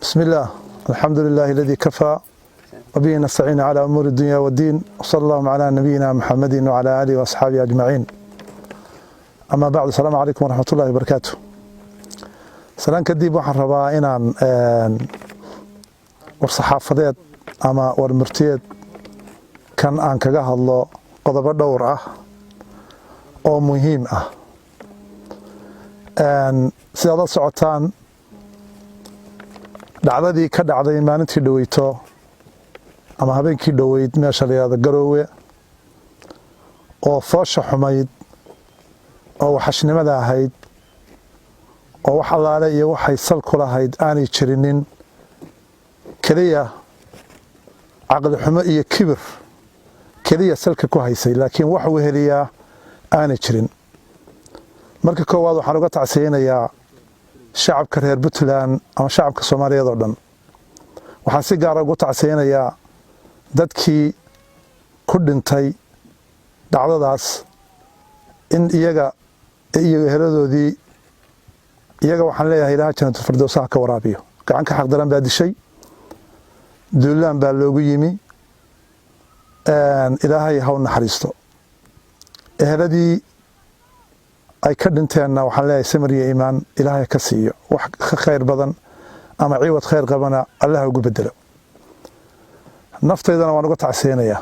بسم الله، الحمد لله الذي كفى، وبه نستعين على أمور الدنيا والدين، وصلى الله على نبينا محمد وعلى آله وأصحابه أجمعين. أما بعد، السلام عليكم ورحمة الله وبركاته. Salaan kadib, waxaan rabaa inaan war saxaafadeed ama war murtiyeed kan aan kaga hadlo qodobo dhowr ah oo muhiim ah. Sidaad la socotaan, dhacdadii ka dhacday maalintii dhoweyto ama habeenkii dhoweyd meesha la yihahdo Garoowe, oo foosha xumayd oo waxashnimada ahayd, oo wax allaale iyo waxay sal ku lahayd aanay jirinin, keliya caqli xumo iyo kibir keliya salka ku haysay, laakiin wax weheliyaa aanay jirin. Marka koowaad, waxaan uga tacsiyeynayaa shacabka reer Puntland ama shacabka Soomaaliyeed oo dhan. Waxaan si gaara ugu tacsiyeynayaa dadkii ku dhintay dhacdadaas, in iyaga iyo eheladoodii. Iyaga waxaan leeyahay, Ilaha Janatulfirdowsaha ka waraabiyo. Gacan ka xaqdaran baa dishay, duulaan baa loogu yimi. Ilaahay ha u naxariisto. Eheladii ay ka dhinteenna waxaan leeyahay, samir iyo iimaan Ilaahay ka siiyo, wax ka khayr badan ama ciwad khayr qabana Allah ugu bedelo. Naftaydana waan uga tacsiyeynayaa,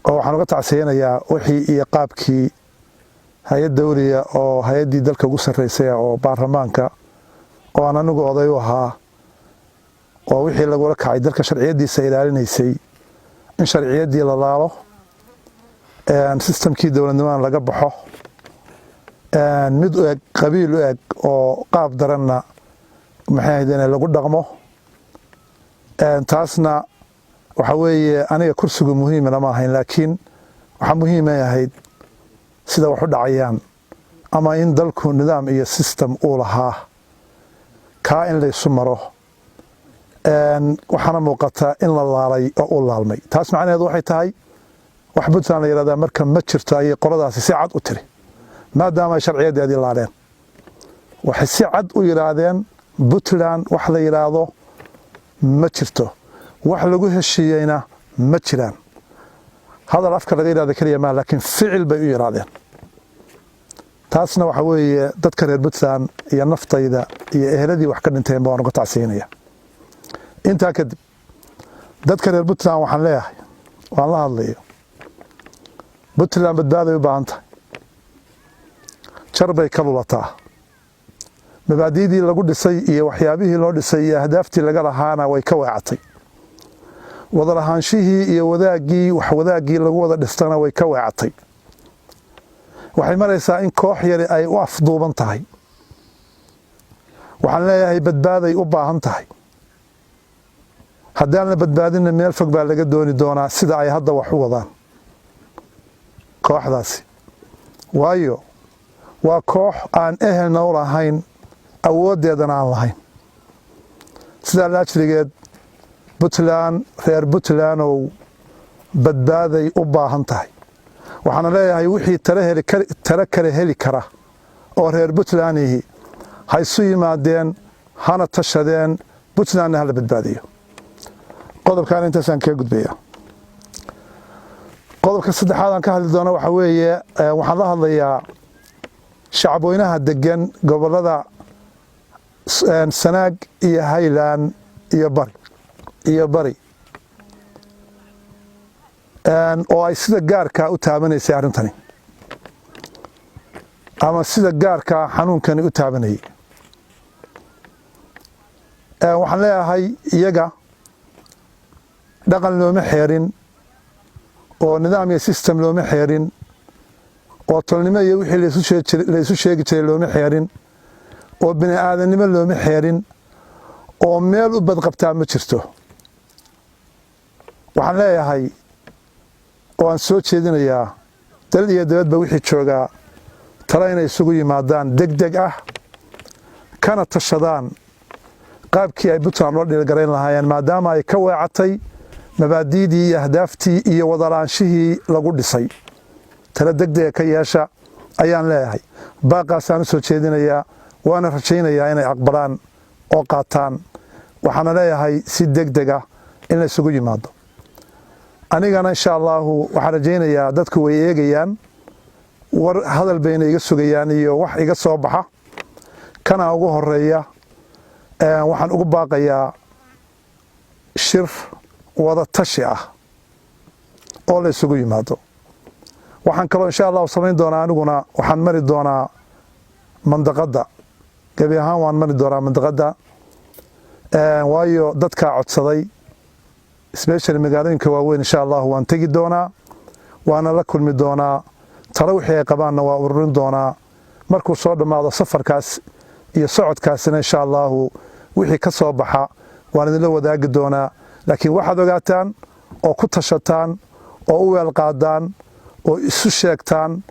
oo waxaan uga tacsiyeynayaa wixii iyo qaabkii hay-ad dawliya oo hay-addii dalka ugu sarreysay oo baarlamaanka, oo aan anigu oday u ahaa, oo wixii lagula kacay dalka sharciyaddiisa ilaalinaysay, in sharciyaddii la laalo, systemkii dowladnimada laga baxo, mid u eg qabiil u eg oo qaab daranna, maxay ahayd, in lagu dhaqmo. Taasna waxa weeye, aniga kursigu muhiimana ma ahayn, laakiin waxaa muhiimay ahayd sida wax u dhacayaan ama in dalku nidaam iyo system uu lahaa kaa in laysu maro. Waxaana muuqata in la laalay oo uu laalmay. Taas macnaheedu waxay tahay, wax Puntland la yihahdaa marka ma jirto, ayay qoladaasi si cad u tiri, maadaama ay sharciyaddeedii laaleen. Waxay si cad u yidhaahdeen, Puntland wax la yidhaahdo ma jirto, wax lagu heshiiyeyna ma jiraan. Hadal afka laga yidhahda keliya maa, laakiin ficil bay u yidhaahdeen. Taasna waxa weeye, dadka reer Puntland iyo naftayda iyo eheladii wax ka dhinteen baan uga tacsiinaya. Intaa kadib, dadka reer Puntland waxaan leeyahay, waan la hadlayo, Puntland badbaaday u baahan tahay. Jar bay ka lulataa. Mabaadi'dii lagu dhisay iyo waxyaabihii loo dhisay iyo ahdaaftii laga lahaana way ka weecatay. Wadalahaanshihii iyo wadaaggii, wax wadaaggii lagu wada dhistana way ka weecatay. Waxay maraysaa in koox yari ay u afduuban tahay. Waxaan leeyahay, badbaaday u baahan tahay. Haddaan la badbaadinna, meel fog baa laga dooni doonaa sida ay hadda wax u wadaan kooxdaasi, waayo waa koox aan ehelna u lahayn, awooddeedana aan lahayn. Sidaa laajligeed, Puntland, reer Puntlandow, badbaaday u baahan tahay. Waxaana leeyahay, wixii talo kale heli kara oo reer Puntlandihi ha isu yimaadeen, hana tashadeen, Puntlandna hala badbaadiyo. Qodobkaan intaasaan kaga gudbaya. Qodobka saddexaad aan ka hadli doono waxaa weeye, waxaan la hadlayaa shacabweynaha degan gobolada Sanaag iyo Highland iyo Bari, oo ay sida gaarkaa u taabanaysay arrintani ama sida gaarkaa xanuunkani u taabanayay. Waxaan leeyahay, iyaga dhaqan looma xeerin, oo nidaam iyo system looma xeerin, oo tolnimo iyo wixii laysu sheegi jiray looma xeerin, oo bini aadannimo looma xeerin, oo meel u badqabtaa ma jirto. Waxaan leeyahay oo aan soo jeedinayaa, dal iyo dabadba wixii joogaa tale inay isugu yimaadaan deg deg ah, kana tashadaan qaabkii ay Puntland loo dhiirgarayn lahaayeen, maadaama ay ka weecatay mabaadi'dii iyo ahdaaftii iyo wadalaanshihii lagu dhisay. Tale deg dega ka yeesha ayaan leeyahay. Baaqaasaan u soo jeedinayaa. Waana rajaynayaa inay aqbalaan oo qaataan. Waxaana leeyahay si deg deg ah in la isugu yimaado. Anigana, insha Allahu, waxaan rajaynayaa dadku way eegayaan, war hadal bayna iga sugayaan iyo wax iga soo baxa. Kana ugu horeeya, waxaan ugu baaqayaa shir wada tashi ah oo la isugu yimaado. Waxaan kaloo, insha Allahu, samayn doonaa, aniguna waxaan mari doonaa mandaqadda gebi ahaan. Waan mari doonaa mandaqadda, waayo dadkaa codsaday, especially magaalooyinka waaweyn. Insha Allahu waan tegi doonaa, waana la kulmi doonaa, talo wixii ay qabaanna waa ururin doonaa. Markuu soo dhammaado safarkaas iyo socodkaasina, insha Allahu, wixii ka soo baxa waan idinla wadaagi doonaa. Laakiin waxaad ogaataan oo ku tashataan oo u weel qaadaan oo isu sheegtaan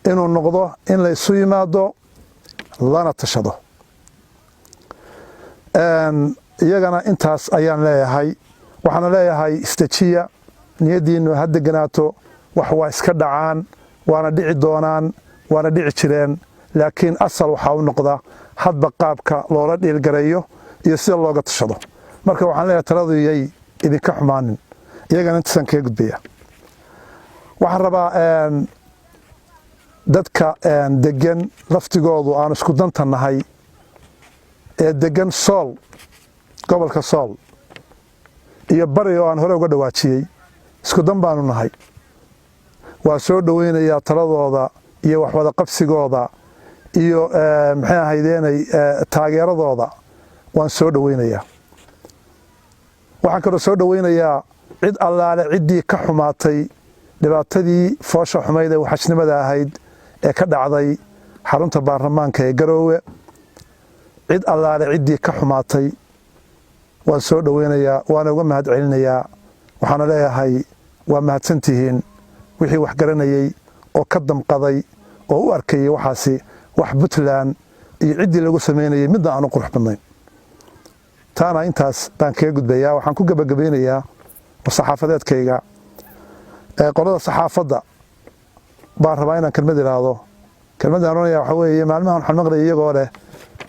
inuu noqdo in la isu yimaado lana tashado. Iyagana intaas ayaan leeyahay. Waxaana leeyahay istajiya, niyaddiinnu ha deganaato. Wax waa iska dhacaan, waana dhici doonaan, waana dhici jireen, laakiin asal waxaa u noqda hadba qaabka loola dhiilgareeyo iyo sida looga tashado. Marka waxaan leeyahay taladu yay idinka xumaanin. Iyagana intaasaan kaga gudbaya. Waxaan rabaa dadka degan laftigoodu aan isku danta nahay ee degan Sool, gobolka Sool iyo Bari oo aan hore uga dhawaajiyey, isku dan baanu nahay. Waa soo dhoweynayaa taladooda iyo waxwada qabsigooda iyo, maxay ahaydeenay, taageeradooda waan soo dhoweynayaa. Waxaan kaloo soo dhoweynayaa cid allaale ciddii ka xumaatay dhibaatadii foosha xumayd ee waxashnimada ahayd ee ka dhacday xarunta baarlamaanka ee Garoowe. Cid allaale ciddii ka xumaatay waan soo dhoweynayaa, waana uga mahad celinayaa. Waxaana leeyahay waa mahadsantihiin wixii wax garanayey oo ka damqaday oo u arkayay waxaasi wax Puntland iyo ciddii lagu samaynayay midna aanu qurux badnayn. Taana intaas baan kaga gudbayaa. Waxaan ku gebagabaynayaa war-saxaafadeedkayga, qolada saxaafadda baan rabaa inaan kelmad idhaahdo. Kelmadaan oranaya waxaa weeye, maalmahan waxaan maqlayay iyagoo leh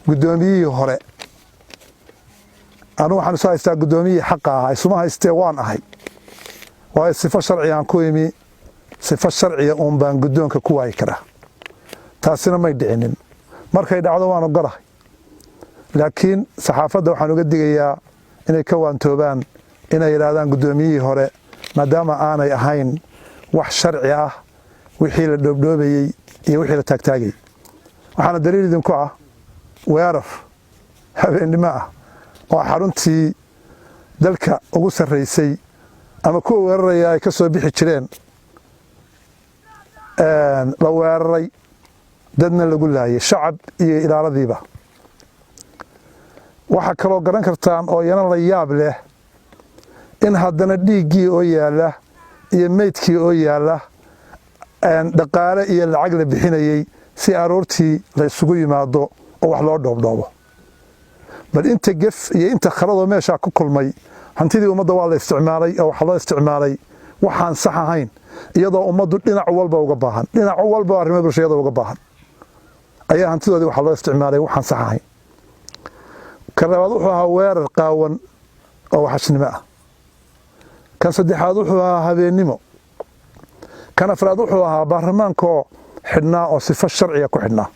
guddoomiyihii hore. Anugu waxaan isu haystaa guddoomiyihii xaqa ahaa, isuma haystee waan ahay, waayo sifo sharcigaan ku imi, sifo sharciya uun baan guddoonka ku waayi karaa. Taasina may dhicinin. Markay dhacdo waan ogolahay, laakiin saxaafadda waxaan uga digayaa inay ka waantoobaan inay yidhaahdaan guddoomiyihii hore, maadaama aanay ahayn wax sharci ah wixii la dhoobdhoobayey iyo wixii la taagtaagayey. Waxaana daliil idinku ah weerar habeennimo ah oo xaruntii dalka ugu sarraysay ama kuwa weeraraya ay ka soo bixi jireen la weeraray, dadna lagu laayay, shacab iyo ilaaladiiba. Waxaa kaloo garan kartaan oo iyana la yaab leh in haddana dhiiggii oo yaalla iyo meydkii oo yaalla dhaqaale iyo lacag la bixinayey si aroortii la isugu yimaado oo wax loo dhoobdhoobo. Bal inta gef iyo inta khaladoo meeshaa ku kulmay, hantidii ummadda waa la isticmaalay oo waxaa loo isticmaalay waxaan sax ahayn, iyadoo ummaddu dhinac walba uga baahan, dhinac walba arrimo bulshada uga baahan, ayaa hantidoodii waxaa loo isticmaalay waxaan sax ahayn. Ka labaad wuxuu ahaa weerar qaawan oo waxashnimo ah. Kan saddexaad wuxuu ahaa habeennimo. Kan afraad wuxuu ahaa baarlamaankoo xidhnaa oo sifo sharciga ku xidhnaa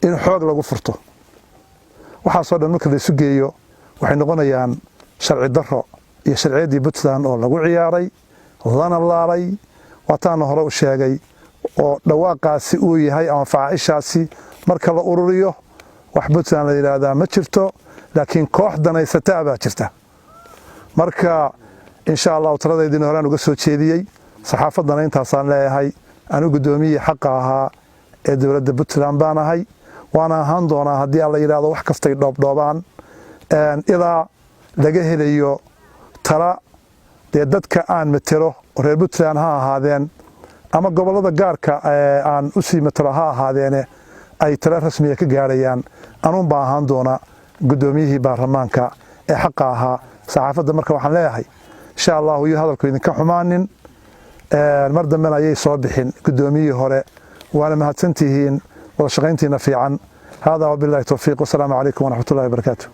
in xoog lagu furto. Waxaasoo dhan marka la isu geeyo waxay noqonayaan sharci darro iyo sharciyaddii Puntland oo lagu ciyaaray lana laalay. Waataana hore u sheegay oo dhawaaqaasi uu yahay ama facaaishaasi marka la ururiyo, wax Puntland la yidhaahdaa ma jirto, laakiin koox danaysata baa jirta. Marka, insha Allahu, taladaydina horaan uga soo jeediyey, saxaafaddana intaasaan leeyahay. Anu guddoomiyihii xaqa ahaa ee dowladda Puntland baan ahay, waana ahaan doonaa haddii Alla yidhaahdo wax kastay dhoobdhoobaan, ilaa laga helayo tala dee dadka aan matelo oo reer Puntland ha ahaadeen ama gobollada gaarka aan usii matelo ha ahaadeene ay tala rasmiya ka gaarayaan. Anuun baa ahaan doona guddoomiyihii baarlamaanka ee xaqa ahaa. Saxaafadda marka waxaan leeyahay, insha Allahu, iyo hadalku idinka xumaanin, mar dambena ayay soo bixin guddoomiyihii hore. Waana mahadsantihiin wada shaqayntiina fiican. Hada wabillahi towfiiq, wasalaamu calaykum waraxmat ullahi wabarakaatu.